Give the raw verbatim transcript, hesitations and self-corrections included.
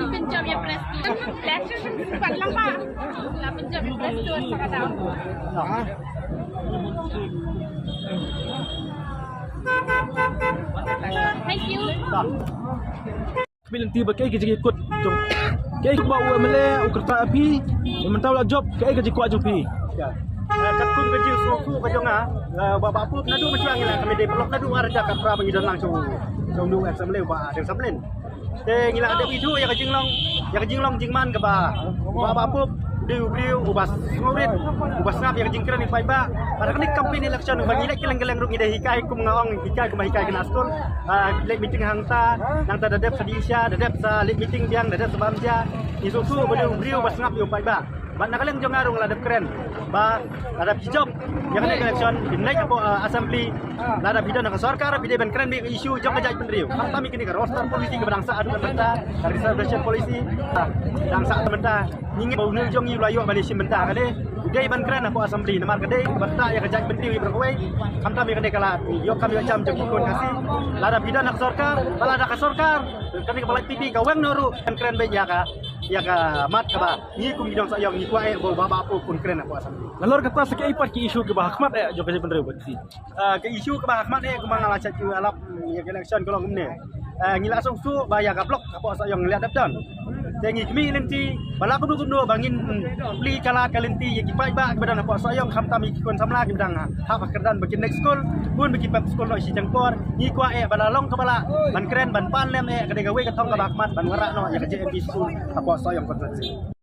Pinjam ïa press tu. Dah tu sempat lama. Lah pinjam ïa press tu, sekarang. Thank you. Khmih lynti ba kaei ka jingïakut jong, kaei kaba u M L A u kyrpad ïa phi, mynta u la jop, kaei ka jingkwah jong phi? Ya. Eh, katkum ka jingsngewthuh ka jong nga, eh, ba Bah Pup naduh mynta ngi la, ka mih dei paralok naduh ar hajar khatphra ba ngi don lang jong, jong u ex M L A Bah Deng Samlin. Te ngi la dep ithuh ïa ka jinglong, ïa ka jinglong jingman kaba, ba Bah Pup dei u briew uba sngewrit, uba sngap ïa ka jingkren ïa ki paidbah. Bad ha kane ka campaign election ba ngi leit kylleng kylleng ruh ngi dei hikai kum nga ong, hikai kum hikai kane ka skul. Ah, leit meeting hangta, nangta da dep sa dih sha, da dep sa leit meeting biang, da dep sa bam ja. Ngi sngewthuh ba dei u briew uba sngap ïa u paidbah. Bad na ka liang jong nga ruh nga la dep kren ba lada phi jop ïa kane ka election, phin leit hapoh, ah, assembly, lada phi don ha ka sorkar, phi dei ban kren beit issue jong ka jaitbynriew. Khamtam ïa kane ka roster policy kaba dang sah haduh mynta, ka reservation policy, ah, dang sah haduh mynta. Ngi ngeit ba une u jong ngi u la ïoh ban ïashim bynta, ka dei u dei ban kren hapoh assembly, namar ka dei ba ktah ïa ka jaitbynriew ïa baroh kawei. Khamtam ïa kane ka lad ïoh kam ïoh jam jong ki khun Khasi. Lada phi don ha ka sorkar, ba lada ka sorkar kane kaba la P P ka weng noh ruh, ban kren beit ïa ka, ïa ka mat kaba ngi kum ki nongshah ïong ngi kwah eh ba u Bah Pup un kren hapoh assembly. Nalor kata sa kaei pat ki issue kiba ha khmat eh jong ka jaitbynriew ba Khasi? Ah, ka issue kaba ha khmat eh kumba nga la shait ïalap ïa ka election ka long kumne. Ah, ngi la sngewthuh ba ïa ka block hapoh Sohiong ngi la dep don. Te ngi khmih lynti ba la kumno kumno ba ngin plie ka lad ka lynti ïa ki paidbah kiba don hapoh Sohiong, khamtam ïa ki khun samla kiba dang hap ha kyrdan ba kin leit skul, bun ba ki pep skul noh shi jingpor. Ngi kwah eh ba la long kaba lah ban kren, ban pan lem eh, ka dei kawei ka thong kaba ha khmat ban wanrah noh ïa ka J N V school hapoh Sohiong constituency.